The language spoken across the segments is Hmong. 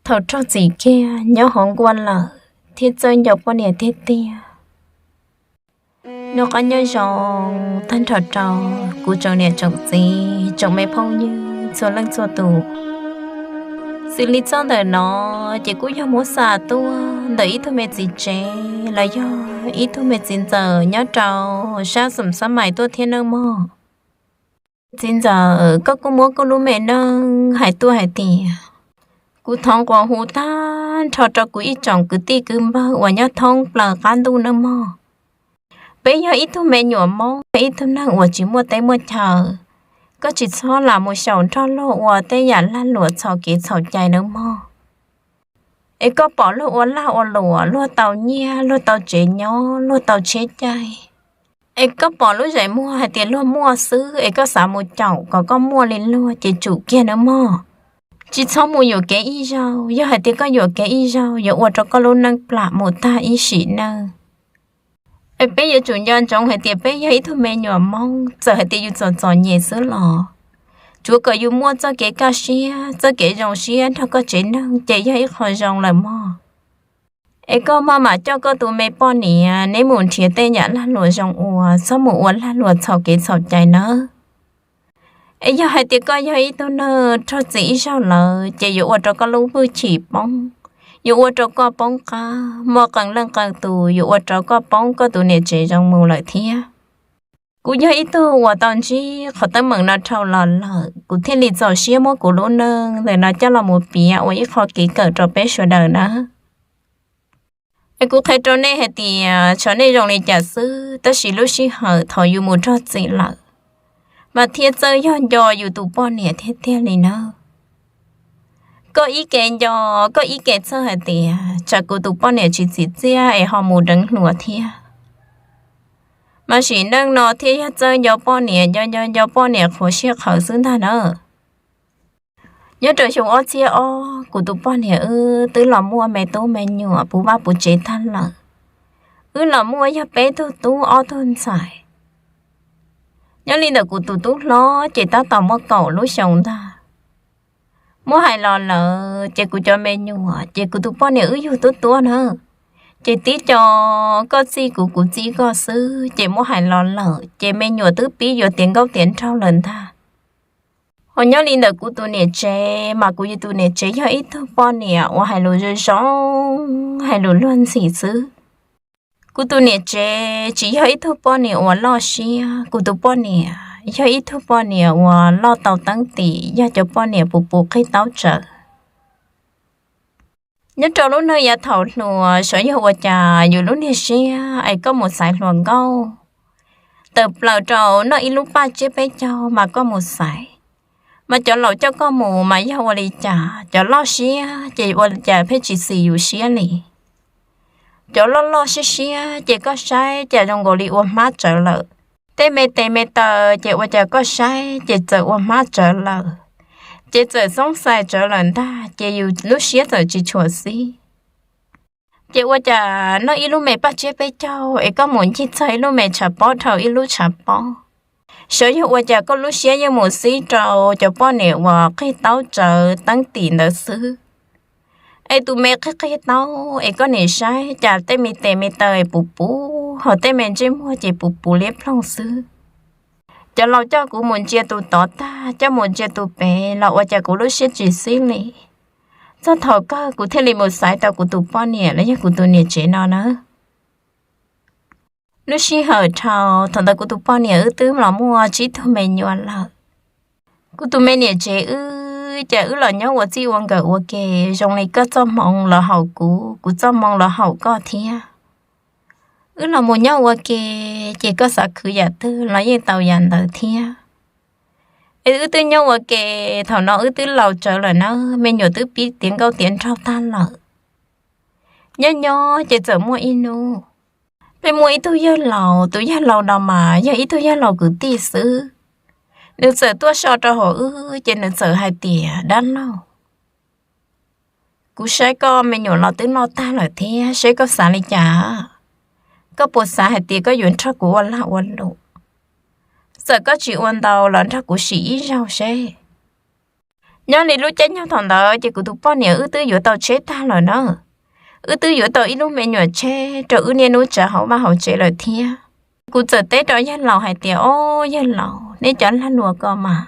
Thaum raug txim kiag nyob hauv nkuaj lawm thiab txawj nco poj niam tiag tiag. Noj qab nyob zoo tag nrho rau kuv tsoom niam tsoom txiv tsoom me phooj ywg txhua leej txhua tus. Xws li txoj ntawm no ces kuj yog muab xa tuaj ntawm ib tug me txiv tsev los yog ib tug me txiv ntxawm nyob rau sab Xoom Xab Mais tuaj thiab nawb mog. Txiv ntxawm, koj kuj muab koj lub me neej hais tuaj hais tias kuv thov nquas hu tag nrho rau kuv ib tsoom kwv tij kwv npawg uas nyob thoob plaws qab ntuj nawb mog. Peb yog ib tug me nyuam Hmoob, ib tug neeg uas tsis muaj teb muaj chaw, koj tsis txhob lam mus xyaum nrog luag ua tej yam lag luam txhaum kev txhaum cai nawb mog. Es koj pom luag ua lag ua luam, luag tau nyiaj, luag tau tsev nyob, luag tau tsheb caij, es koj pom lub zeem muag hais tias luag muaj xwb es koj xav mus caum kom koj muaj li luag ces tsum kiag nawb mog. Tsis txhob mus yuam kev ib zaug, yog hais tias koj yuam kev ib zaug yuav ua rau koj lub neej plam mus tag ib sim neej. Es peb yuav tsum nco ntsoov hais tias peb yog ib tug me nyuam Hmoob, txawm hais tias yus txom txom nyem xwb los tsuav kom yus muaj txoj kev kaj siab, txoj kev zoo siab nrog koj tsev neeg ces yog ib qho zoo lawm mog. Es koj maj mam coj koj tus me poj niam neb mus nrhiav tej yam lag luam zoo ua, txhob mus ua lag luam txhaum kev txhaum cai nawb. Es yog hais tias koj yog ib tug neeg raug txim ib zaug lawm ces yuav ua rau koj lub hwj chim poob, yuav ua rau koj poob qab, muaj qee leej qee tus yuav ua rau koj poob koj tus niam tsev zoo mus lawm thiab. Kuv yog ib tug uas tau ntsib qhov teeb meem no dhau los lawm, kuv thiaj li txaus siab muab kuv lub neej ntawm no coj los mus piav ua ib qho kev kawm rau peb sawv daws nawb. Es kuv qhia rau nej hais tias tsam nej zoo li cas xwb, tab sis lub sij hawm thaum yus mus raug txim lawm mas thiaj txawj yog nco yus tus poj niam tiag tiag li nawb. Koj ib ke nco, koj ib ke txhawj hais tias tsam kuv tus poj niam tsis txim txiaj es ho mus deev hluas thiab. Mas sim neej no thiaj yog txawj nco poj niam, nco nco nco poj niam qhuav siab qhawv xwb ntag na. Nyob rau xyoo ob txhiab ob, kuv tus poj niam wb twb los muaj me tub me nyuam puv vaj puv tsev tag lawm. Wb los muaj yog peb tug tub ob tug ntxhais. Nyob li ntawm kuv tus tub hlob ces tab tom muaj kaum lub xyoo ntag. Muab hais los lawm ces kuv cov me nyuam ces kuv tus poj niam wb yug tuab tuab na, ces tib co koj txij kuv, kuv txij koj xwb, ces muab hais los lawm ces me nyuam twb pib yuav tiav nkauj tiav nraug lawm ntag. Ho nyob li ntawm kuv tus niam tsev mas kuv tus niam tsev yog ib tug poj niam uas hais lus zoo zoo, hais lus luag ntxhi xwb. Kuv tus niam tsev tsis yog ib tug poj niam uas loj siab, kuv tus poj niam yog ib tug poj niam uas loj tau teeb tim, yog cov poj niam puv puv qig taub tsawv. Nyob rau lub neej yav thaum hluas, xyov yog ua cas yus lub niag siab es koj mus xaiv hluas nkauj tawm plaws rau noj ib lub paj tsiab peb caug mas koj mus xaiv, mas cov laus coj koj mus mas yog ua li cas, cov loj siab ces ua li cas pheej tsis xis yus siab li. Cov loj loj siab siab ces koj saib cas zoo nkaus li ua hmab tsawv lawm. Tej me tes me taw ces ua cas koj saib ces txawm ua hmab tsawv lawm, ces txawm xoob xais tsawv lawm ntag, ces yus lub siab txawm tsis tshua xib. Ces ua cas noj ib lub me paj tsiab peb caug es koj mus ncig txog ib lub me tshav pob dhau ib lub tshav pob. Xyov yog ua cas koj lub siab yeej mus xib rau cov poj niam uas qig taub tsawv teeb tim ntawd xwb. Es tus me qig qig taub es koj nim saib cas tej me tes me taw es puv puv, ho tej me ntsej muag ces puv puv liab ploog xwb. Cov laus coj kuv mus ntsia tus tod tag, coj mus ntsia tus pem los ua cas kuv lub siab tsis xib li. Txog thaum kawg kuv thiaj li mus xaiv tau kuv tus poj niam los yog kuv tus niam tsev no na. Lub sij hawm dhau, thaum ntawd kuv tus poj niam wb twb los muaj tsib tug me nyuam lawm. Kuv tus me niam tsev wb ces wb los nyob ua txij ua nkawm ua ke, zoo li koj txoj hmoo los haum kuv, kuv txoj hmoo los haum koj thiab. Wb los mus nyob ua ke, ces koj xav khwv yam twg los yeej tau yam ntawd thiab. Es wb twb nyob ua ke, thaum no wb twb laus tsawv lawm na, me nyuam twb pib tiav nkauj tiav nraug tag lawm. Nyob nyob ces txawm muaj ib hnub, peb muaj ib tug yawg laus, tus yawg laus no mas yog ib tug yawg laus kwv tij xwb. Nws txawm tuaj so rau hauv wb ces nws txawm hais tias, dab laug, kuv saib koj me nyuam los twb noj tag lawm thiab, saib koj xav li cas? Koj puas xav hais tias koj yuav nrog kuv ua lag ua luam? Txawm koj tsis ua ntau los nrog kuv sim ib zaug seb. Nyob li lub caij nyoog thaum ntawd ces kuv tus poj niam wb twb yuav tau tsheb tag lawm na, wb twb yuav tau ib lub me nyuam tsheb rau wb niaj hnub tsav hauv vaj hauv tsev lawm thiab. Kuv txawm teb rau yawg laus hais tias, Au, yawg laus, neb cov lag luam ko mas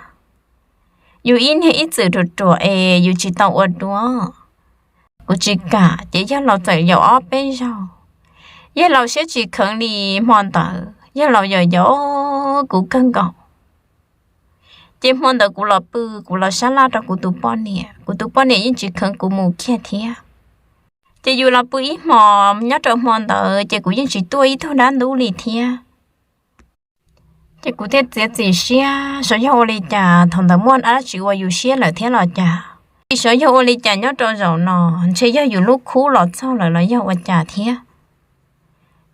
yus ib niag ib txwm ruam ruam es yus tsis tau ua dua. Kuv tsis kam. Ces yawg laus txawm yaum ob peb zaug, yawg laus siab tsis kheev li. Hmo ntawd yawg laus yaum yaum kuv kawg nkaus. Ces hmo ntawd kuv los pw, kuv los sab laj rau kuv tus poj niam, kuv tus poj niam yeej tsis kheev kuv mus kiag thiab. Ces yus los pw ib hmos, nyob rau hmo ntawd ces kuv yeej tsis tuaj ib tug dab ntub li thiab. Ces kuv thiaj txiav txim siab, xyov yog ua li cas thaum ntawd muaj dab tsi ua yus siab lawm thiab los cas. Xyov yog ua li cas nyob rau zaum no, ntshe yog yus lub khub los txog lawm los yog ua cas thiab.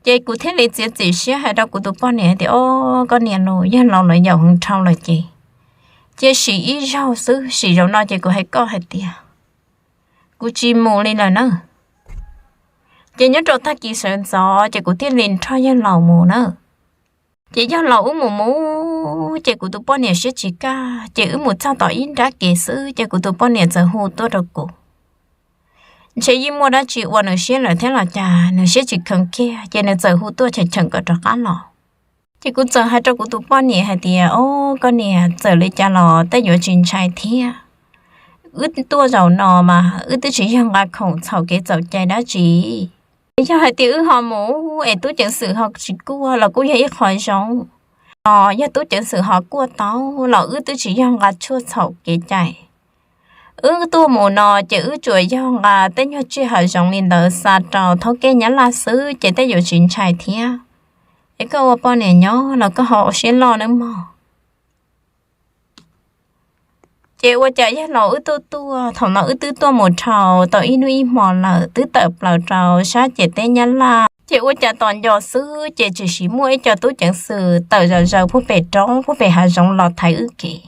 Ces kuv thiaj li txiav txim siab hais rau kuv tus poj niam hais tias, Au, koj niam, yawg laus lawv yaum heev dhau lawm ces cia sim ib zaug xwb, sim zaum no ces kuv hais koj hais tias kuv tsis mus li lawm na. Ces nyob rau tag kis sawv ntxov ces kuv thiaj li nrog yawg laus mus na. Ces yawg laus wb mus mus, ces kuv tus poj niam siab tsis kaj, ces wb mus txog tom ib nrab kev xwb ces kuv tus poj niam txawm hu tuaj rau kuv. Ntshe yeej muaj dab tsi ua nws siab lawm thiab los cas, nws siab tsis kheev kiag ces nws txawm hu tuaj cheem cheem kom rov qab los. Ces kuv txawm hais rau kuv tus poj niam hais tias, Au, koj niam, txawm li cas los tej yuav tsis ntshai thiab. Wb tuaj zaum no mas wb twb tsis yog nqa khoom txhaum kev txhaum cai dab tsi. Yog hais tias wb ho mus es tub ceev xwm ho tsis kuaj los kuj yog ib qho zoo, yog tub ceev xwm ho kuaj tau los wb twb tsis yog nqa tshuaj txhaum kev cai. Wb tuaj mus no ces wb tsuas yog nqa tej nyuag tsiaj hav zoov li ntawd xa rau thoob kej Nyab Laj xwb ces tej yuav tsis ntshai thiab. Es koj ua poj niam nyob los koj ho ua siab loj nawb mog. Ces ua cas yawg laus wb tuaj tuaj, thaum no wb twb tuaj mus dhau tau ib hnub ib hmo lawm, twb tawm plaws rau sab ciam teb Nyab Laj, ces ua cas tos nco xwb ces tshwm sim muaj ib co tub ceev xwm tawm zom zaws puag pem roob puag pem hav zoov los thaiv wb kev.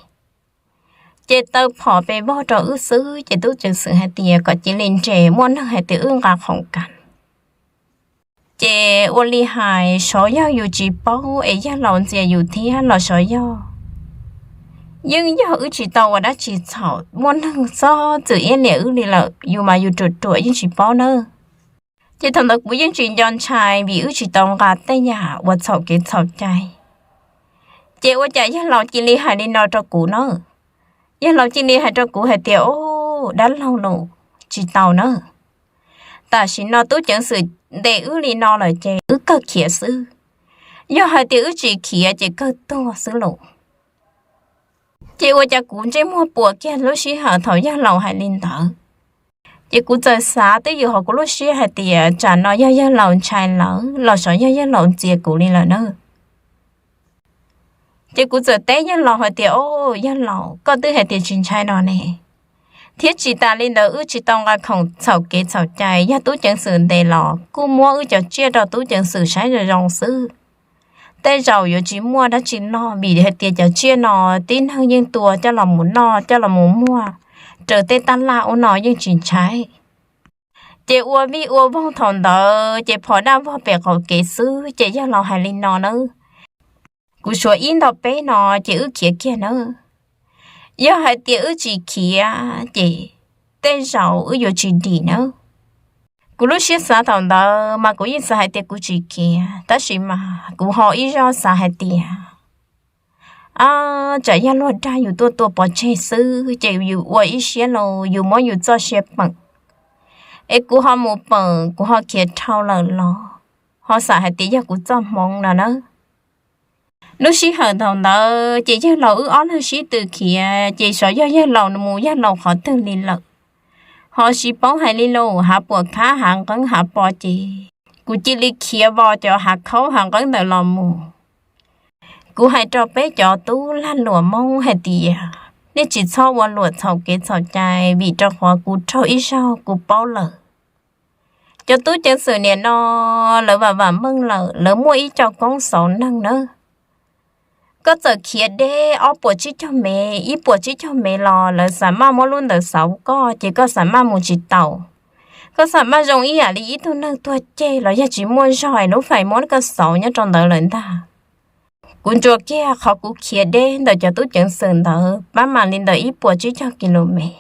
Ces taw phom pes vog rau wb xwb ces tub ceev xwm hais tias kom cia li nres, muaj neeg hais tias wb nqa khoom kam. Ces ua li hais, xyov yog yus tsis paub es yawg laus ntxias yus thiab los xyov yog, yeej yog wb tsis tau ua dab tsi txhaum, muaj neeg txhob txwm iab liam wb li lawm, yus mas yus ruam ruam yeej tsis paub nawb. Ces thaum ntawd kuv yeej tsis nco ntshai vim wb tsis tau nqa tej yam uas txhaum kev txhaum cai. Ces ua cas yawg laus cia li hais li no rau kuv na, yawg laus cia li hais rau kuv hais tias, Au, dab laug los tsis tau na, tam sim no tub ceev xwm ntes wb li no lawm ces wb kawg khiav xwb. Yog hais tias wb tsis khiav ces kawg tuag xwb los. Ces ua cas kuv ntsej muag puas kiag lub sij hawm thaum yawg laus hais li ntawd. Ces kuv txawm xav twj ywm hauv kuv lub siab hais tias tsam no yog yawg laus ntshai lawm los xyov yog yawg laus ntxias kuv li lawm na. Ces kuv txawm teb yawg laus hais tias, Au, yawg laus, koj twb hais tias tsis ntshai no ne, thiab tsis tas li ntawd wb tsis tau nqa khoom txhaum kev txhaum cai, yog tub ceev xwm ntes los kuj muab wb cov tsiaj rau tub ceev xwm saib zoo zoo xwb. Tej zaum yuav tsis muaj dab tsi noj vim hais tias cov tsiaj no tib neeg yeej tua coj los mus noj coj los mus muag raws tej taj laj ub no yeej tsis ntshai. Ces ua vij ua voog thaum ntawd ces phom daj vog pem qaum kev xwb ces yawg laus hais li no nawb, kuv suav ib nto peb no ces wb khiav kiag nawb. Yog hais tias wb tsis khiav ces tej zaum wb yuav tsis dim nawb. Kuv lub siab xav thaum ntawd mas kuv yeej xav hais tias kuv tsis khiav, tab sis mas kuv ho ib zog xav hais tias, a, tsam yog luag dag yus tuaj tua pov tseg xwb ces yus ua ib siab los yus muab yus txoj sia peem, es kuv ho mus peem kuv ho khiav dhau lawm los ho xam hais tias yog kuv txoj hmoov no na. Lub sij hawm thaum ntawd ces yawg laus wb ob leeg sib tw khiav ces xyov yog yawg laus mus yawg laus qhov twg li lawm, ho tsis paub hais li los hav puas khab hav nqeeb hav po ces kuv cia li khiav vos cov hav khaub hav nqeeb ntawd los mus. Kuv hais rau peb cov tub lag luam Hmoob hais tias nej tsis txhob ua luam txhaum kev txhaum cai vim rau qhov kuv raug ib zaug kuv paub lawm. Cov tub ceev xwm niam no lawv vam vam meej lawm, lawv muaj ib co koob xauv neeg nawb. Koj txawm khiav deb ob puas tsib caug mev, ib puas tsib caug mev los lawv xam maj muab lub ntawd xauv koj ces koj xam maj mus tsis tau. Koj xam maj zoo ib yam li ib tug neeg tuag ceg los yog tsis muaj zog es lub fais muab koj xauv nyob rau ntawd lawm ntag. Kuv ntsuas kiag qhov kuv khiav deb ntawm cov tub ceev xwm ntawd pab mam li ntawm ib puas tsib caug kis lus mev.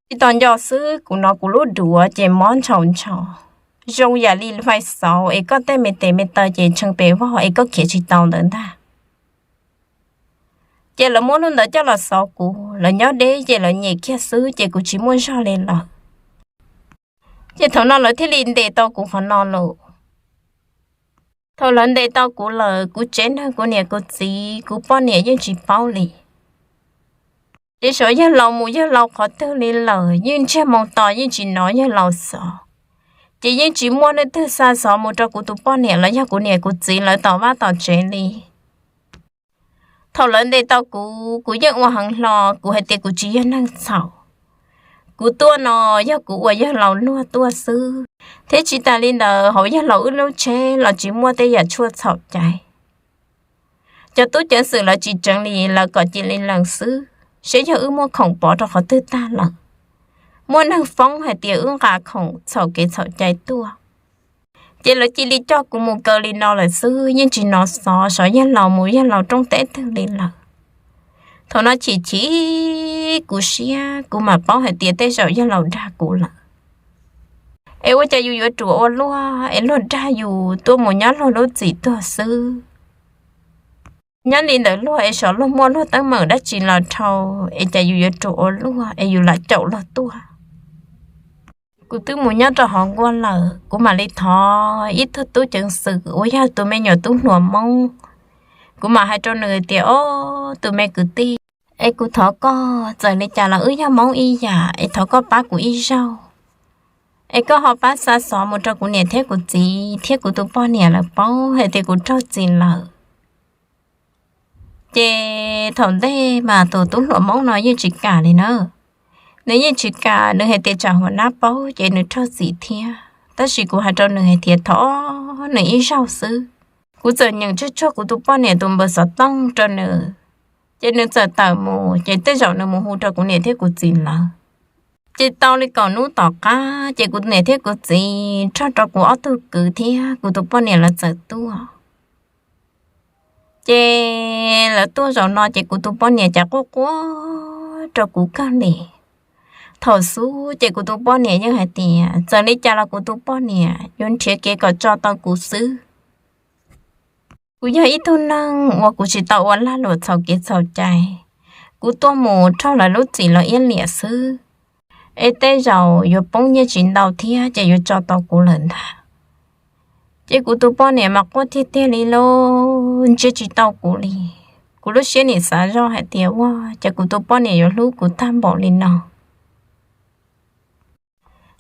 Tsis tau nco xwb, kuv hnov kuv lub duav ces mob ntshau ntshau, zoo yam li fais xauv es koj tej me tes me taw ces tshee pes vog es koj khiav tsis tau ntawd ntag. Ces lawv muab lub ntawd coj los xauv kuv, lawv nyob deb ces lawv nyem kiag xwb ces kuv tsis muaj zog li lawm. Ces thaum no lawv thiaj li ntes tau kuv qhov no lawm. Thaum lawv ntes tau kuv lawm, kuv tsev neeg, kuv niam kuv txiv, kuv poj niam yeej tsis paub li. Ces xyov yawg laus mus yawg laus qhov twg li lawm, yeej ntsiag moo to yeej tsis hnov yawg laus xov. Ces yeej tsis muaj leej twg xa xov mus rau kuv tus poj niam los yog kuv niam kuv txiv lawv tom vaj tom tsev li. Thaum lawv ntes tau kuv, kuv yeej ua heev hlo, kuv hais tias kuv tsis yog neeg txhaum. Kuv tuaj no yog kuv ua yawg laus luag tuaj xwb, thiab tsis tas li ntawd hauv yawg laus wb lub tsheb los tsis muaj tej yam tshuaj txhaum cai. Cov tub ceev xwm lawv tsis tseev li, lawv kom cia li lees xwb, seb yog wb muaj khoom pov rau qhov twg tag lawm. Muaj neeg foob hais tias wb nqa khoom txhaum kev txhaum cai tuaj. Ces lawv cia li coj kuv mus kaw li no lawm xwb, yeej tsis hnov xov xyov yawg laus mus yawg laus roob teb twg li lawm. Thaum no chim chim kuv siab, kuv mam paub hais tias tej zaum yawg laus dag kuv lawm. Es ua cas yus yuav ruam ua luaj es luag dag yus tuaj mus nyob luag lub txim tuag xwb. Nyob li ntawd luag es xyov luag muaj luag teeb meem dab tsi los dhau, es cas yus yuav ruam ua luaj es yus lam caum luag tuaj. Kuv twb mus nyob rau hauv nkuaj lawm, kuv mam li thov ib tug tub ceev xwm uas yog tus me nyuam tub hluas Hmoob. Kuv mam hais rau nws tias, Ob, tus me kwv tij, es kuv thov koj, txawm li cas los wb yog Hmoob ib yam, es thov koj pab kuv ib zaug, es koj ho pab xa xov mus rau kuv niam thiab kuv txiv thiab kuv tus poj niam lawv paub hais tias kuv raug txim lawm. Ces thaum ntej mas tus tub hluas Hmoob no yeej tsis kam li na. Nws yeej tsis kam, nws hais tias tsam huas nab paub ces nws raug txim thiab. Tab sis kuv hais rau nws hais tias thov nws ib zaug xwb. Kuv txawm nyeem tsuag tsuag kuv tus poj niam tus npawb xov tooj rau nws, ces nws txawm tawm mus, ces tej zaum nws mus hu rau kuv niam thiab kuv txiv lawv. Ces tau li kaum hnub tom qab ces kuv niam thiab kuv txiv nrog rau kuv ob tug kwv thiab kuv tus poj niam lawv txawm tuaj. Ces lawv tuaj zaum no ces kuv tus poj niam cas quaj quaj rau kuv kawg li. Thaum xub ces kuv tus poj niam yeej hais tias txawm li cas los kuv tus poj niam yuav nrhiav kev kom tso tau kuv xwb. Kuv yog ib tug neeg uas kuv tsis tau ua lag luam txhaum kev txhaum cai, kuv tuaj mus raug lawv lub txim los iab liam xwb, es tej zaum yuav poob nyiaj tsis ntau thiab ces yuav tso tau kuv lawm ntag. Ces kuv tus poj niam mas quaj tiag tiag li lauj, ntsia tsis tau kuv li. Kuv lub siab nim xav zoj hais tias ua cas kuv tus poj niam yuav hlub kuv tag npaum li no.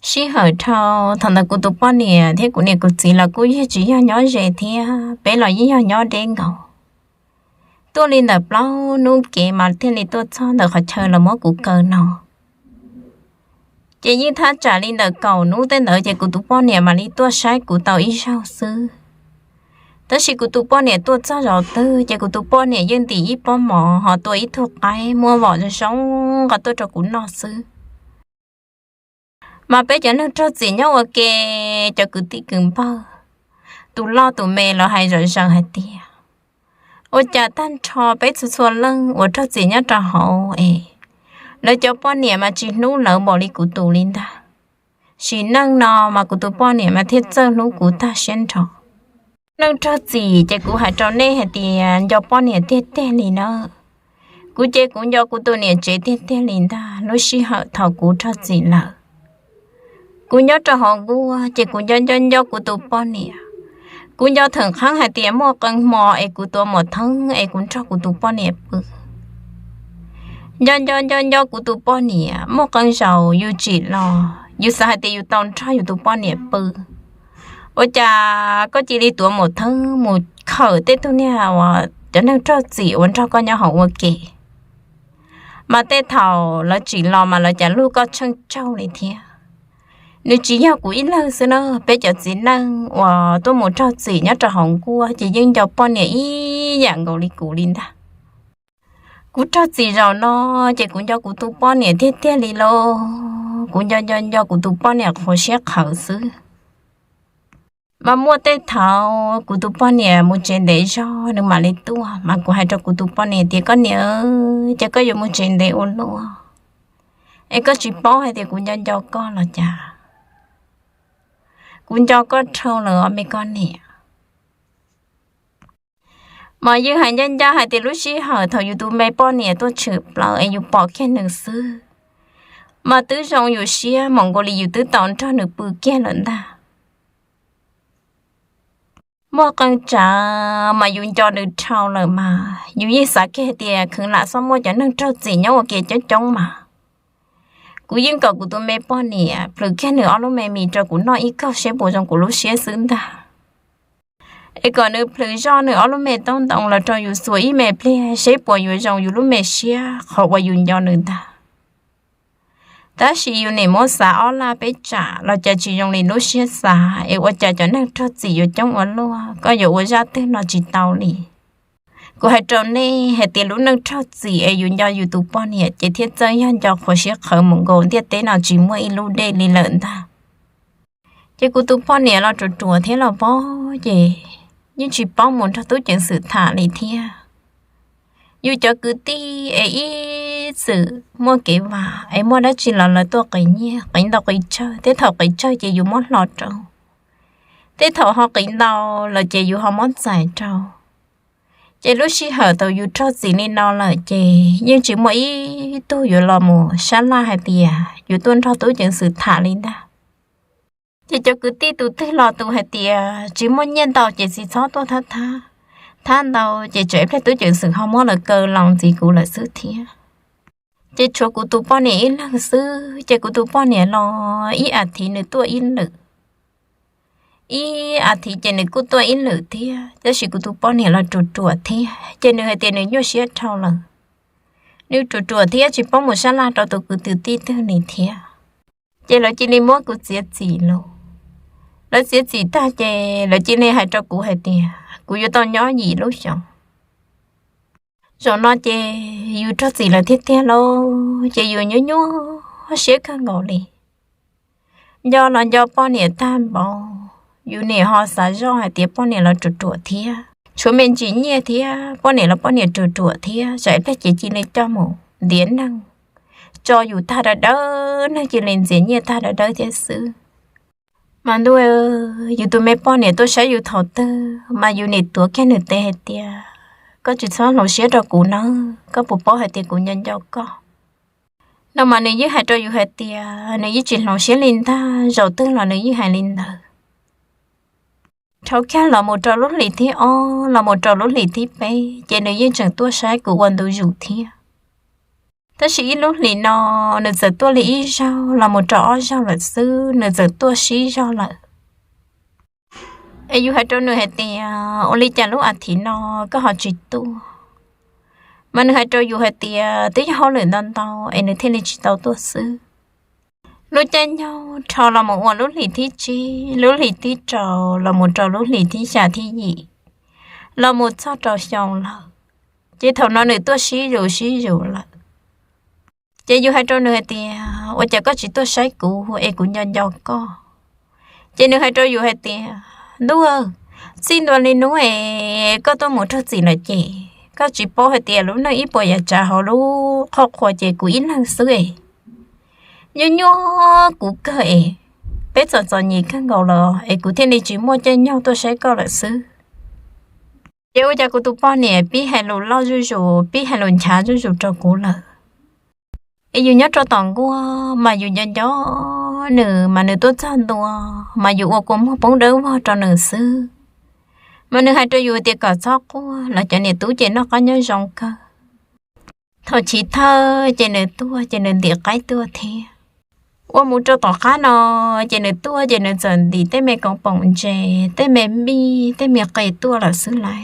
Sij hawm dhau, thaum ntawd kuv tus poj niam thiab kuv niam kuv txiv los kuj yeej tsis yog nyob ze thiab, peb los yeej yog nyob deb nkaus. Tuaj li ntawm plaub hnub kev mas thiaj li tuaj txog ntawm qhov chaw lawv muab kuv kaw no. Ces yeej thaj tsam li ntawm kaum hnub tej ntawd ces kuv tus poj niam mam li tuaj saib kuv tau ib zaug xwb. Tab sis kuv tus poj niam tuaj txog zaum twg ces kuv tus poj niam yeej ntim ib pob mov ho tua ib tug qaib muaj vom zoo nqa tuaj rau kuv noj xwb. Mas peb cov neeg raug txim nyob ua ke, cov kwv tij kwv npawg, tus loj tus me los hais zom zaws hais tias ua cas tag nrho peb txhua txhua leej uas raug txim nyob rau hauv es lawv cov poj niam mas tsis hlub lawv npaum li kuv tus li ntag. Sim neej no mas kuv tus poj niam mas thiaj txawj hlub kuv tag siab nrho. Neej raug txim ces kuv hais rau nej hais tias nco poj niam tiag tiag li na. Kuv ces kuv nco kuv tus niam tsev tiag tiag li ntag. Lub sij hawm thaum kuv raug txim lawm, kuv nyob rau hauv nkuaj ces kuv nco nco nco kuv tus poj niam. Kuv nco theem qheeb hais tias muaj qee hmo es kuv tuav mom theeb es kuv nrog kuv tus poj niam pw. Nco nco nco nco kuv tus poj niam, muaj qee zaus yus tsim los yus xav hais tias yus tau nrog yus tus poj niam pw, ua cas koj cia li tuav mom theeb mus khawm tej tug niag uas cov neeg raug txim uas nrog koj nyob hauv ua ke. Mas tej thaum lawv tsim los mas lawv cas luag koj tsheej tsaug li thiab. Nws tsis yog kuv ib leeg xwb na, peb cov txiv neej uas tuaj mus raug txim nyob rau hauv nkuaj ces yeej nco poj niam ib yam nkaus li kuv li ntag. Kuv raug txim zaum no ces kuv nco kuv tus poj niam tiag tiag li lauj. Kuv nco nco nco kuv tus poj niam qhuav siab qhawv xwb. Mas muaj tej thaum kuv tus poj niam mus tsev ntev zog nws mam li tuaj, mas kuv hais rau kuv tus poj niam tias, koj niam, ces koj yuav mus tsev ntev ua luaj es koj tsis paub hais tias kuv nco nco koj los cas? Kuv nco koj dhau lawm os me koj niam. Mas yeej hais ncaj ncaj hais tias lub sij hawm thaum yus tus me poj niam tuaj tshwm plaws es yus pom kiag nws xwb, mas twb zoo yus siab mus nkaus li yus twb tau nrog nws pw kiag lawm ntag. Muaj qee tsav mas yus nco nws dhau lawm mas yus yeej xav kiag tias khwv lam xob muaj cov neeg raug txim nyob ua ke coob coob mas. Kuv yeej kom kuv tus me poj niam plhws kiag nws ob lub me mis rau kuv noj ib kaug seb puas zoo kuv lub siab xwb ntag. Es kom nws plhws zoj nws ob lub me taub ntoo los rau yus xuas ib me pliag seb puas yuav zoo yus lub me siab qhov uas yus nco nws ntag. Tab sis yus nim muab xav ob laj peb tsam los cas tsis zoo li lub siab xav, es ua cas cov neeg raug txim yuav coob ua luaj, koj yuav ua zaj twg los tsis tau li. Kuv hais rau nej hais tias lub neej raug txim es yus nco yus tus poj niam ces thiaj txawj yog nco qhuav siab qhawv mus nkaus ntiaj teb no tsis muaj ib lub dej li lawm ntag. Ces kuv tus poj niam los ruam ruam thiab los pab ces yeej tsis paub mus nrog tub ceev xwm tham li thiab. Yus cov kwv tij es ib txwm muaj kev vam es muaj dab tsi los lawv tuaj qiv nyiaj qiv ntau qiv tsawg, tej thaum qiv tsawg ces yus muab hlo rau, tej thaum ho qiv ntau lawm ces yus ho muab txais rau. Ces lub sij hawm thaum yus raug txim li no lawm ces yeej tsis muaj ib tug yuav los mus sab laj hais tias yus tuaj nrog tub ceev xwm tham li ntag. Ces cov kwv tij tus twg los tus hais tias tsis muaj nyiaj ntau ces tsis txhob tuaj thab thab, thab ntau ces tsam ib pliag tub ceev xwm ho muab lawv kaw los ntxiv kuv lawm xwb thiab. Ces tshuav kuv tus poj niam ib leeg xwb, ces kuv tus poj niam los ib as thiv nws tuaj ib lwm, ib as thiv ces nws kuj tuaj ib lwm thiab, tab sis kuv tus poj niam los ruam ruam thiab ces nws hais tias nws nyuaj siab dhau lawm. Nws ruam ruam thiab tsis paub mus sab laj rau tus kwv tus tij twg li thiab. Ces lawv cia li muab kuv txiav txim lauj. Lawv txiav txim tag ces lawv cia li hais rau kuv hais tias kuv yuav tau nyob yim lub xyoos. Zaum no ces yus raug txim lawm tiag tiag lauj, ces yus nyuaj nyuaj siab kawg nkaus li. Nco los nco poj niam tag npaum, yus nim ho xav zoj hais tias poj niam los ruam ruam thiab, tshuav me ntsis nyiaj thiab, poj niam los poj niam ruam ruam thiab, tsam ib pliag ces cia li coj mus ntiav neeg, tso yus tag dawb dawb, neeg cia li ntxias nyiaj tag dawb dawb thiab xwb. Mas ntuj, yus tus me poj niam tuaj saib yus thaum twg mas yus nim tuav kiag nws tes hais tias koj tsis txhob hloov siab rau kuv nawb, koj puas paub hais tias kuv nco nco koj? No mas nws yeej hais rau yus hais tias nws yeej tsis hloov siab li ntag, zaum twg los nws yeej hais li ntawd. Dhau kiag los mus rau lub hlis thib ob los mus rau lub hlis thib peb ces nws yeej tseem tuaj saib kuv ua ntu zus thiab. Tab sis ib lub hlis no nws txawm tuaj li ib zaug los mus rau ob zaug lawm xwb, nws txawm tuaj sib zog lawm. Es yus hais rau nws hais tias ua li cas lub as thiv no koj ho tsis tuaj? Mas nws hais rau yus hais tias twb yog hauj lwm ntau ntau es nws thiaj li tsis tau tuaj xwb. Lub caij nyoog dhau los mus ua lub hlis thib tsib, lub hlis thib rau los mus rau lub hlis thib xya thib yim, los mus txog rau xyoo lawm, ces thaum no nws tuaj sib zus sib zus lawm. Ces yus hais rau nws hais tias ua cas koj tsis tuaj saib kuv es kuv nco nco koj? Ces nws hais rau yus hais tias ntuj, txij ntua li hnub es koj tuaj mus raug txim lawm ces koj tsis paub hais tias lub neej ib puas yam tsav hauv lub qhov qhua ces kuv ib leeg xwb es nyuaj nyuaj kuv kawg es peb txom txom nyem kawg nkaus los es kuv thiaj li tsis muaj caij nyoog tuaj saib koj lawm xwb. Ces ua cas kuv tus poj niam pib hais lus loj zuj zus, pib hais lus nchav zuj zus rau kuv lawm. Es yus nyob rau tom nkuaj mas yus nco nco nws, mas nws tuaj txog ntua mas yus ua kua muag poob dawb vog rau nws xwb. Mas nws hais rau yus tias kom txhob quaj los cov niam tub ces noj qab nyob zoo kawg. Thaum chiv thawj ces nws tuaj ces nws ntim qaib tuaj thiab. Ua mus rau tom qab no ces nws tuaj ces nws txawm ntim tej me koom poom ntses, tej me mij, tej me qe tuaj lawm xwb lauj.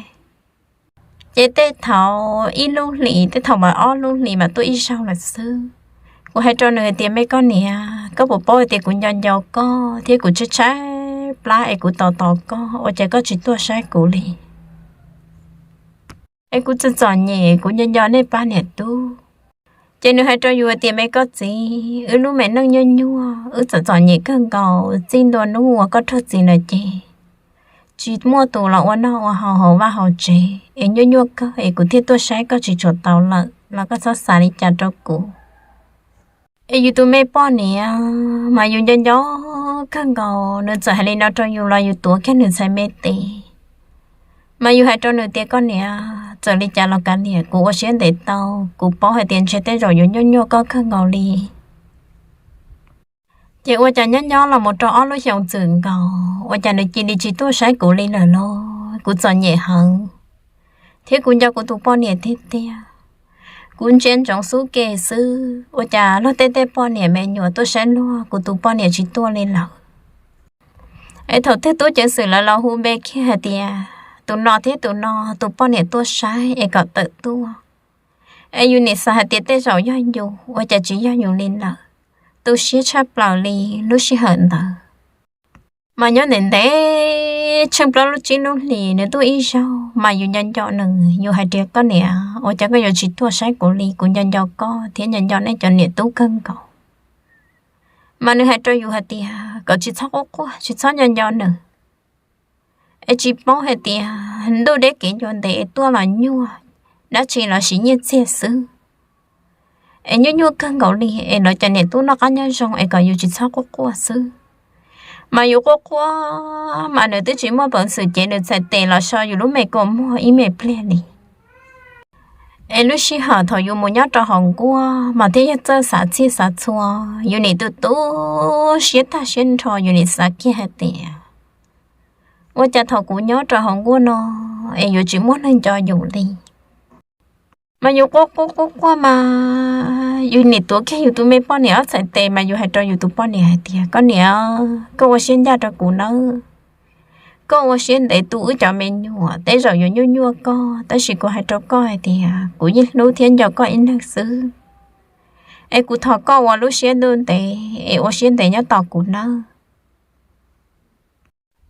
Ces tej thaum ib lub hlis, tej thaum mas ob lub hlis mas tuaj ib zaug lawm xwb. Kuv hais rau nws hais tias me koj niam, koj puas paub hais tias kuv nco nco koj thiab kuv tshaib tshaib plab es kuv tos tos koj, ua cas koj tsis tuaj saib kuv li? Es kuv txom txom nyem, kuv nco nco nej pab niam tub. Ces nws hais rau yus hais tias me koj txiv, wb lub me neej nyuaj nyuaj, wb txom txom nyem kawg nkaus, txij ntua hnub uas koj raug txim lawm ces tsis muaj tus los ua noj ua haus hauv vaj hauv tsev es nyuaj nyuaj kawg es kuv thiaj tuaj saib koj tsis tshua tau lawm los koj txhob xav li cas rau kuv. Es yus tus me poj niam mas yus nco nco kawg nkaus, nws txawm hais li no rau yus los yus tuav kiag nws txhais me tes. Mas yus hais rau nws tias koj niam, txawm li cas los kav liam, kuv ua siab ntev tau, kuv paub hais tias ntshe tej zaum yuav nyuaj nyuaj koj kawg nkaus li. Ces ua cas nyob nyob los mus rau ob lub xyoos txwm nkaus ua cas nws cia li tsis tuaj saib kuv li lawm los kuv txom nyem heev, thiab kuv nco kuv tus poj niam tiag tiag. Kuv ntsia ntsoov xub ke xwb ua cas luag tej tej poj niam me nyuam tuaj saib luag, kuv tus poj niam tsis tuaj li lawm. Es thaum twg tub ceev xwm lawv los hu npe kiag hais tias tus no thiab tus no tus poj niam tuaj saib es kom tawm tuaj. Es yus nim xav hais tias tej zaum yog yus ua cas tsis yog yus li lawm. Tu siab tshaj plaws li lub sij hawm ntawd. Mas nyob ntev ntev tsheej plaub lub tsib lub hlis nws tuaj ib zaug mas yus nco nco nws, yus hais tias koj niam, ua cas koj yuav tsis tuaj saib kuv li, kuv nco nco koj thiab nco nco nej cov niam tub kawg nkaus. Mas nws hais rau yus hais tias kom tsis txhob quaj quaj, tsis txhob nco nco nws. Es tsis paub hais tias ntuj deb kev ncua ntev es tuaj los nyuaj, dab tsi los siv nyiaj txiag xwb. Es nyuaj nyuaj kawg nkaus li es lawv cov niam tub noj qab nyob zoo es kom yus tsis txhob quaj quaj xwb. Mas yus quaj quaj mas nws twb tsis muaj peev xwm cev nws txhais tes los so yus lub me kua muag ib me pliag li. Es lub sij hawm thaum yus mus nyob rau hauv nkuaj mas thiaj yog txawj xav txhij xav txhua, yus nim tu tu siab tag siab nrho, yus nim xav kiag hais tias ua cas thaum kuv nyob rau hauv nkuaj no es yuav tsis muaj neeg nco yus li. Mas yus quaj quaj quaj quaj mas yus nim tuav kiag yus tus me poj niam ob txhais tes mas yus hais rau yus tus poj niam hais tias koj niam, koj ua siab ncaj rau kuv nawb. Koj ua siab ntev tu wb cov me nyuam, tej zaum yuav nyuaj nyuaj koj, tab sis kuv hais rau koj hais tias kuv yeej hlub thiab nco koj ib leeg xwb. Es kuv thov koj ua lub siab ntuj ntev es ua siab ntev nyob tos kuv nawb.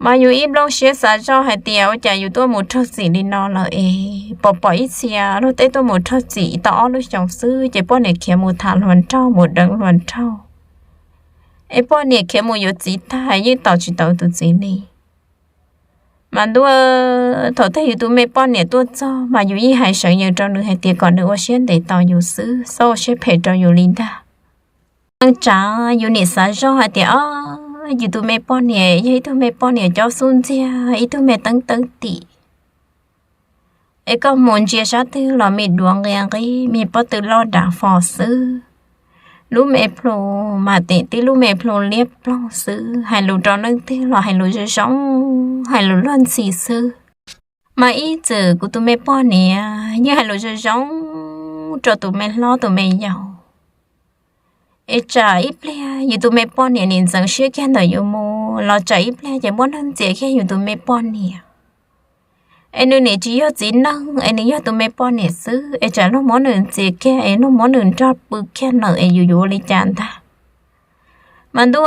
Mas yus ib nplooj siab xav zoj hais tias ua cas yus tuaj mus raug txim li no lawm es pom pom ib txhia luag tej tuaj mus raug txim tau ob lub xyoos xwb ces poj niam khiav mus tham hluas nraug mus deev hluas nraug. Es poj niam khiav mus yuav txiv tag yeej tos tsis tau tus txiv li. Mas ntuj, thaum twg yus tus me poj niam tuaj txog mas yus yeej hais seev yees rau nws hais tias kom nws ua siab ntev tos yus xwb, txhob ua siab phem rau yus li ntag. Neej tsa, yus nim xav zoj hais tias o, yus tus me poj niam yog ib tug me poj niam cob xub ntxiag, ib tug me teeb teeb tim. Es koj mus ntsia sab twg los me duav nqia nqib, me pob tw loj dav fo xwb. Lub me plhu mas tim tib lub me plhu liab ploog xwb, hais lus rau leej twg los hais lus zoo zoo, hais lus luag ntxhi xwb. Mas ib txwm kuv tus me poj niam yeej hais lus zoo zoo rau tus me hlob tus me yau. Es tsam ib pliag yus tus me poj niam nim ntxeev siab kiag ntawm yus mus los tsam ib pliag ces muaj neeg ntxias kiag yus tus me poj niam. Es nws nim tsis yog txiv neej es nws yog tus me poj niam xwb, es tsam luag muab nws ntxias kiag es luag muab nws nrog pw kiag lawm es yus yuav ua li cas ntag. Mas ntuj,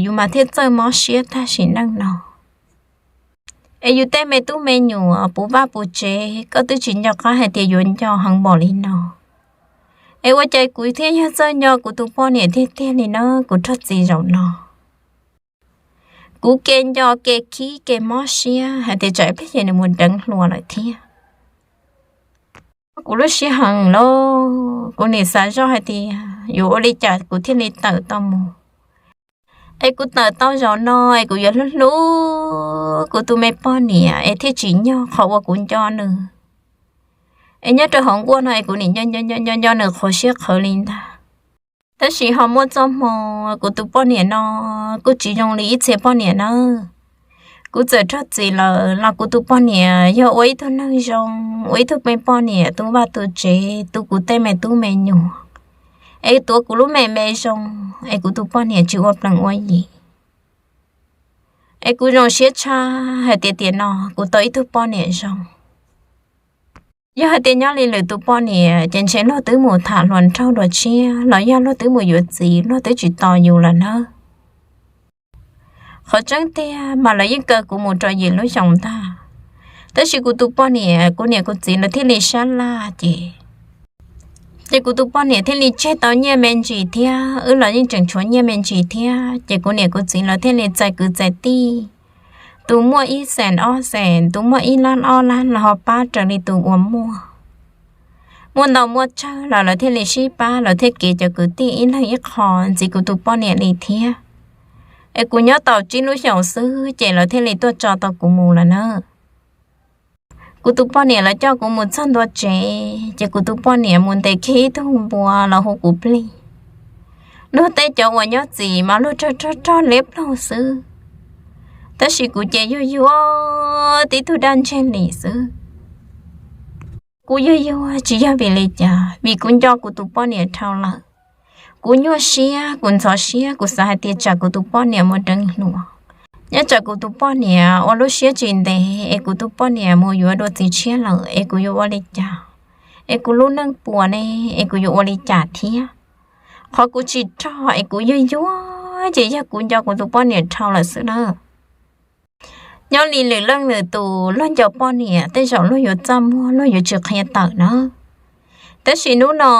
yus mas thiaj txawj mob siab tag sim neej no. Es yus tej me tub me nyuam puv vaj puv tsev koj twb tsis nco qab hais tias yuav nco heev npaum li no. Es ua cas kuv thiaj yog txawj nco kuv tus poj niam tiag tiag li na, kuv raug txim zaum no. Kuv ke nco ke khib ke mob siab hais tias tsam ib pliag ces nws mus deev hluas lawm thiab. Kuv lub siab heev lauj, kuv nim xav zoj hais tias yuav ua li cas kuv thiaj li tawm tau mus. Es kuv tawm tau zaum no es kuv yuav hlub hlub kuv tus me poj niam es thiaj tsim nyog qhov uas kuv nco nws. Es nyob rau hauv nkuaj no es kuv nim nco nco nco nco nws qhuav siab qhawv li ntag. Tab sis ho muaj txoj hmoo, kuv tus poj niam no kuj tsis zoo li ib txhia poj niam nawb. Kuv txawm raug txim lawm los kuv tus poj niam yog ua ib tug neeg zoo, ua ib tug me poj niam tu vaj tu tsev, tu kuv tej me tub me nyuam, es tuav kuv lub me me zoo, es kuv tus poj niam tsis ua plees ua yi. Es kuv zoo siab tshaj hais tias tiam no kuv tau ib tug poj niam zoo. Yog hais tias nyob li lwm tus poj niam ces ntshe luag twb mus tham hluas nraug dua tshiab los yog luag twb mus yuav txiv, luag twb tsis tos yus lawm nawb. Qhov tseeb tiag mas lawv yeej kaw kuv mus rau yim lub xyoos ntag. Tab sis kuv tus poj niam, kuv niam kuv txiv lawv thiaj li sab laj ces, ces kuv tus poj niam thiaj li tseg tau nyiaj me ntsis thiab, wb los yeej tseem tshuav nyiaj me ntsis thiab, ces kuv niam kuv txiv lawv thiaj li txais kwv txais tij Tus muaj ib xees ob xees, tus muaj ib lab ob lab los ho pab raws li tus uas muaj. Muaj ntau muaj tsawg los lawv thiaj li sib pab, lawv thiaj kev cov kwv tij ib leeg ib qho ntxiv kuv tus poj niam li thiab. Es kuv nyob tau tsib lub xyoos xwb ces lawv thiaj li tuaj tso tau kuv mus lawm na. Kuv tus poj niam lawv coj kuv mus txog ntua tsev ces kuv tus poj niam mus ntes kiag ib tug npua los hu kuv plig. Luag tej cov uas nyob txim mas luag rog rog rog liab ploog xwb, tab sis kuv ces yuag yuag tib tug dab ntseg li xwb. Kuv yuag yuag tsis yog vim li cas, vim kuv nco kuv tus poj niam dhau lawm. Kuv nyuaj siab, kuv ntxhov siab, kuv xav hais tias tsam kuv tus poj niam mus deev hluas, nyob tsam kuv tus poj niam ua lub siab tsis ntev es kuv tus poj niam mus yuav dua txiv tshiab lawm es kuv yuav ua li cas, es kuv lub neej puas ne, es kuv yuav ua li cas thiab. Qhov kuv tsis rog es kuv yuag yuag ces yog kuv nco kuv tus poj niam dhau lawm xwb na. Nyob li lwm leej lwm tus luag nco poj niam tej zaum luag yuav txaj muag, luag yuav tsis qhia tawm na. Tab sis hnub no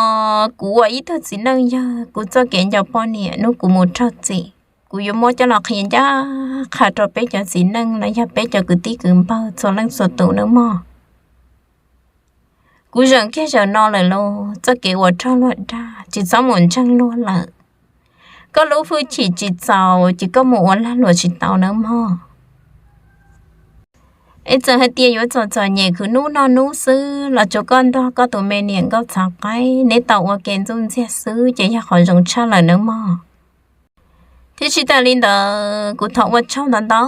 kuv ua ib tug txiv neej yawg, kuv txoj kev nco poj niam hnub kuv mus raug txim, kuv yuav muab coj los qhia ncaj qha rau peb cov txiv neej los yog peb cov kwv tij kwv npawg txhua leej txhua tus nawb mog. Kuv zeem kiag zaum no lawm los txoj kev uas raug luag dag tsis txhob mus ntseeg luag lawm. Koj lub hwj chim tsis txaus ces koj mus ua lag luam tsis tau nawb mog. Es txawm hais tias yuav txom txom nyem khwv hnub noj hnub xwb los tsuav koj nrog koj tus me niam nkauj txhav qaib neb tau ua ke ntxuj ntxiag xwb ces yog qhov zoo tshaj lawm nawb mog. Thiab tsis tas li ntawd kuv thov ua tsaug ntau ntau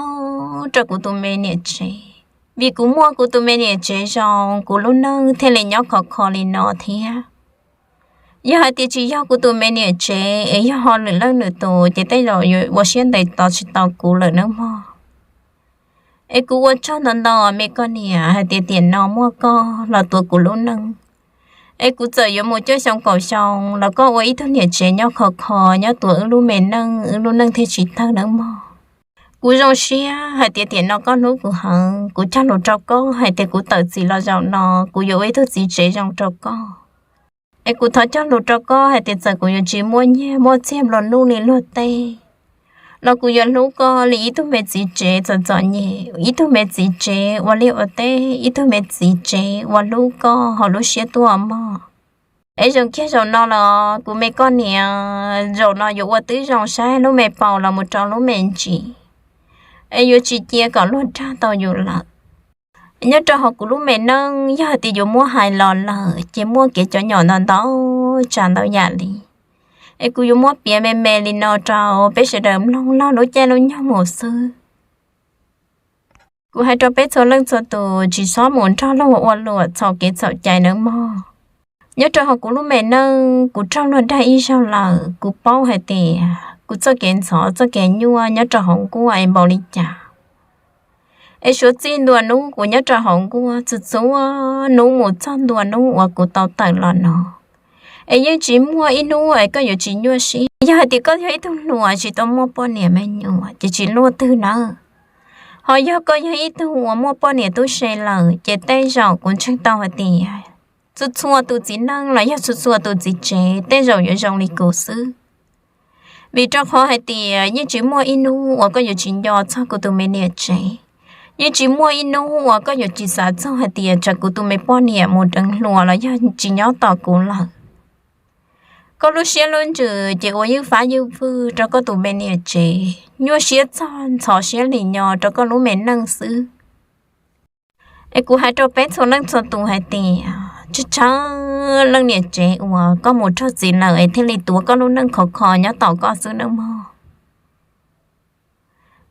rau kuv tus me niam tsev, vim kuv muaj kuv tus me niam tsev zoo kuv lub neej thiaj li nyob khov kho li no thiab. Yog hais tias tsis yog kuv tus me niam tsev es yog ho lwm leej lwm tus ces tej zaum yuav ua siab ntev tos tsis tau kuv lawm nawb mog. Es kuv ua tsaug ntau ntau me koj niam hais tias tiam no muaj koj los tuav kuv lub neej. Es kuv txawm yuav mus cuaj xyoo kaum xyoo los koj ua ib tug niam tsev nyob khov kho nyob tuav wb lub me neej, wb lub neej thiaj tsis tawg nawb mog. Kuv zoo siab hais tias tiam no koj hlub kuv heev, kuv cog lus rau koj hais tias kuv tawm txim los zaum no kuv yuav ua ib tug txiv tsev zoo rau koj. Es kuv thov cog lus rau koj hais tias txawm kuv yuav tsis muaj nyiaj muaj txiag nplua nuj li luag tej los kuv yuav hlub koj li ib tug me txiv tsev txom txom nyem, ib tug me txiv tsev ua liaj ua teb, ib tug me txiv tsev uas hlub koj hauv lub siab tuaj mog. Es zoo kiag zaum no los kuv me koj niam, zaum no yuav ua tib zoo saib lub me paus los mus rau lub me ntsis, es yuav tsis cia kom luag dag tau yus lawm. Nyob rau hauv kuv lub me neej yog hais tias yuav muab hais los lawm ces muaj kev cov nyom ntau ntau tsav ntau yam li. Es kuv yuav muab piav me me li no rau peb sawv daws mloog laug lub caij lub nyoog mus xwb. Kuv hais rau peb txhua leej txhua tus tsis txhob mus nrog luag ua luam txhaum kev txhaum cai nawb mog. Nyob rau hauv kuv lub me neej kuv raug luag dag ib zaug lawm, kuv paub hais tias kuv txoj kev ntxhov txoj kev nyuaj nyob rau hauv nkuaj es npaum li cas. Es suav txij ntua hnub kuv nyob rau hauv nkuaj txhua txhua hnub mus txog ntua hnub uas kuv tau tawm los no, es yeej tsis muaj ib hnub es koj yuav tsis nyuaj siab. Yog hais tias koj yog ib tug hluas tsis tau muaj poj niam me nyuam ces tsis luaj twg nawb. Ho yog koj yog ib tug uas muaj poj niam tub se lawm ces tej zaum kuv ntseeg tau hais tias txhua txhua tus txiv neej los yog txhua txhua tus txiv tsev tej zaum yuav zoo li kuv xwb. Vim rau qhov hais tias yeej tsis muaj ib hnub uas koj yuav tsis nco txog kuv tus me niam tsev, yeej tsis muaj ib hnub uas koj yuav tsis xav txog hais tias tsam kuv tus me poj niam mus deev hluas los yog tsis nyob tos kuv lawm. Koj lub siab lub ntsws ces ua ywj fab ywj fwj rau koj tus me niam tsev, nyuaj siab txog ntxhov siab li nyo rau koj lub me neej xwb. Es kuv hais rau peb txhua leej txhua tus hais tias tsis tshaj leej niam tsev uas koj mus raug txim lawm es thiaj li tuav koj lub neej khov kho nyob tos koj xwb nawb mog.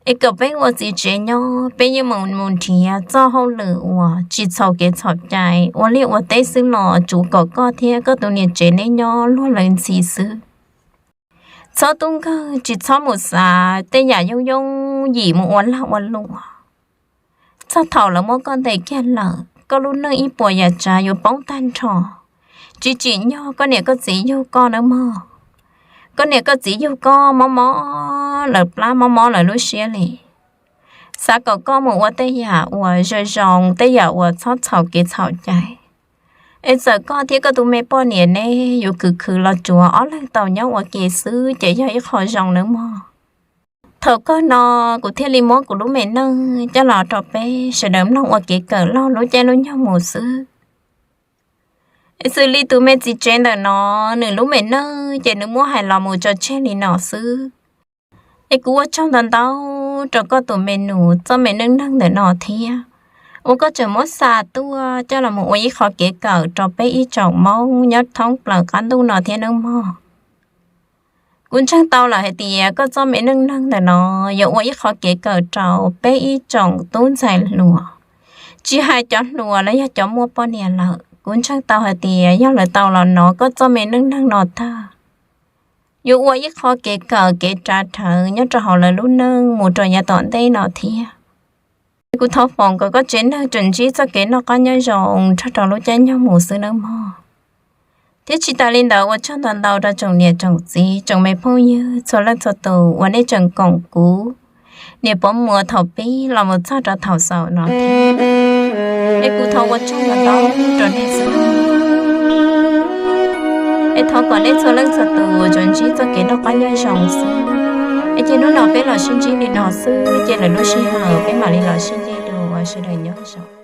Es kom peb ua txiv tsev nyob peb yeej mus mus nrhiav txoj hauj lwm uas tsis txhaum kev txhaum cai, ua liaj ua teb xwb los tsuav kom koj thiab koj tus niam tsev neb nyob luag lawv ntxhi xwb. Txhob tub nkeeg tsis txhob mus xav tej yam yooj yooj yim mus ua lag ua luam. Txog thaum lawv muab koj ntes kiag lawm koj lub neej ib puas yam tsav yuav poob tag nrho. Tsis tsim nyog koj niam koj txiv yug koj nawb mog. Koj niam koj txiv yug koj mob mob lawv plab mob mob lawv lub siab li, xav kom koj mus ua tej yam uas zoo zoo tej yam uas txhob txhaum kev txhaum cai. Es txawm koj thiab koj tus me poj niam neb yuav khwv khwv los tsuav ob leeg tau nyob ua ke xwb ces yog ib qho zoo nawb mog. Thaum kawg no kuv thiaj li muab kuv lub me neej coj los rau peb sawv daws mloog ua kev kawm laug lub caij lub nyoog mus xwb. Xws li tus me txiv tsev ntawm no, nws lub me neej ces nws muab hais los mus tso tseg li no xwb. Es kuv ua tsaug ntau ntau rau koj tus me nus txoj me neej neeg ntawm no thiab, uas koj tseem muab xa tuaj coj los mus ua ib qho kev kawm rau peb ib tsoom Hmoob nyob thoob plaws qab ntuj no thiab nawb mog. Kuv ntseeg tau lawm hais tias koj txoj me neej neeg ntawm no yuav ua ib qho kev kawm rau peb ib tsoom tub ntxhais hluas, tsis hais cov hluas los yog cov muaj poj niam lawm. Kuv ntseeg tau hais tias yog lawv tau los hnov koj txoj me neej neeg no tag, yuav ua ib qho kev kawm kev rav rhawv nyob rau hauv lawv lub neej mus rau yav tom ntej no thiab. Kuv thov foom kom koj tsev neeg tseem ntsib txoj kev noj qab nyob zoo nrog rau lub caij nyoog mus xwb nawb mog. Thiab tsis tas li ntawd ua tsaug ntau ntau rau tsoom niam tsoom txiv tsoom me phooj ywg txhua leej txhua tus uas nej tseem koom kuv niam Pov Muas thaum pib los mus txog rau thaum xaus no thiab. Es kuv thov ua tsaug ntau ntau rau nej xwb. Es thov kom nej txhua leej txhua tus tsuas ntsib txoj kev noj qab nyob zoo xwb. Es ces hnub no peb los sib ntsib li no xwb, ces lwm lub sij hawm peb mam li los sib ntsib dua, sawv daws nyob zoo.